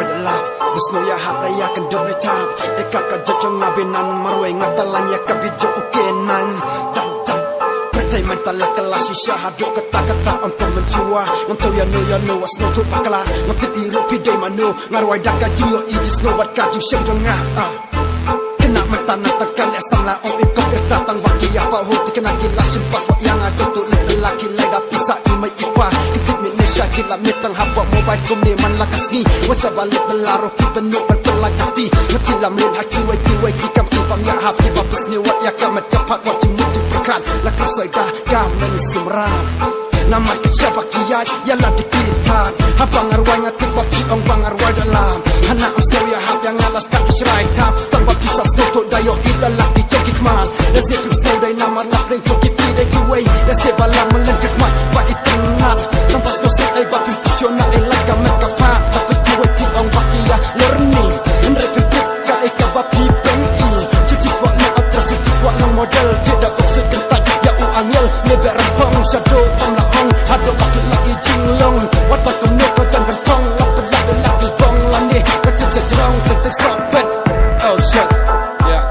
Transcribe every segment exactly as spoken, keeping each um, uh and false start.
Lap, bus no ya hap la ya kan dok le tap. Eka ka jajong nga benan marwei nga talan ya ka bit jo uke nang. Dan dan. Pertai man tala kala shisha hadok kata kata am tong menchua. Ngam tau ya no ya no was no tu bakla. Ngam tip iru pidai mano. Ngarwai daka jingyo ijis no wat ka jingshem jong nga. Ah. Kena mata na takal ya samla om ikop irta tang waki ya pa ho tikena kila shim pas wat yang ajo tu lek laki lai da pisa i mai ipa. Kipit mi ne sha kila metang hapa mobile kum ne man la kasngi. Wasa balik belaro ki benuk ban pelai kati. Ngat kila mlin ha kiwai kiwai ki kam ki pam ya ha ki ba bisni wat ya kamat kapat wat jimut jimperkat. La kasoi da kamen sumra. Namar ka shaba ki yai ya la dikit tan. Haba ngarwai nga tip ba ki ong ba ngarwai dalam. Hana am sngewya hap ya nga la start shrai tap. Tang ba pisa sngewthuh da ïohi da la ki jong ki khmat. Da se pip sngew dei namar la pdeng jong ki phi dei kiwei. Da se ba la melen ki khmat ba i tang nat. Tang ba sngewsih ei ba pim pich ïoh na ei lai ka met ka pat. Da peit kiwei ki ong ba ki ïa lorni. Hynrei pim pip ka ei kaba phi peng i. Ju ji kwah long actress, ju ji kwah long model. Te da uk sut kyntait ïa u angel. Ne beh rang pong shadow tam la ong. Haduh bak la i jinglong. Wat ba kumno ka jan ban pong. La pynlak la kilbong la ne. Ka chit sa jrong kyntait sa bet. Oh shit. Yeah.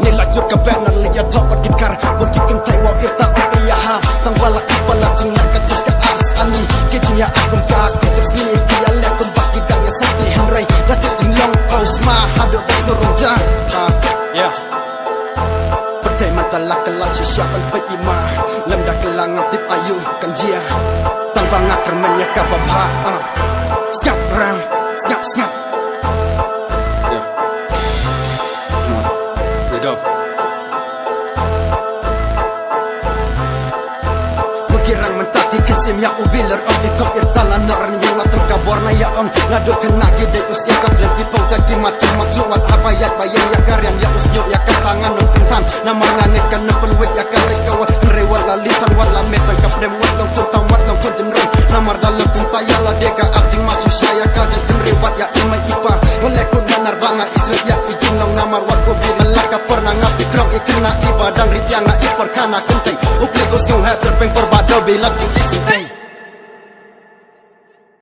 Ne la jur ka beh nar li ïa thok bad ki kar. Bun ki kyntait wow irta ong ïa ha. Tang ba la i pa la jingïa ka chit ka as ani. Ki jingïa akum ka kum tip sni. Ki ïa leh kum ba ki dang ïa sati hynrei. La chit jinglong oh sma. Haduh bak surung ja. Ah, yeah. Pyrthei mynta la kylla shisha ban peit i ma. Lymda kylla ngam tip aïu kan jia. Tang ba nga kyrmen ïa kaba bha, ah. Sngap rang, sngap, sngap. Yeah. Come on. Let's go. Wa ki rang mynta ki kynsim ïa u biler ong i kop irta la noh rynïeng la tang ka bor na ïa ong. Naduh kane ki dei u siem ka thlem ki paw ja ki mat ki mat ju wat haba ïaid ba ïeng ïa ka riam ïa u sñiuh ïa ka tang ngan ym kyntan. Namar nga ngeit ka nang pynwit ïa ka leit ka wat hynrei wat la li tang wat la met tang ka pdem wat long khun tang wat long khun jynrong. Namar da long kumta ïa lade ka ap jingma shisha ïa ka jait hynrei wat ïa i mei i pa. Wat leh khun nanar ba nga i jrep ïa i jinglong namar wat u bi nga la ka por na nga pi krong i kynna i ba dang rit ïa nga i por khana kynthei. U kli u sngewheh tyrpeng por ba daw bi lap ju i sngewheh.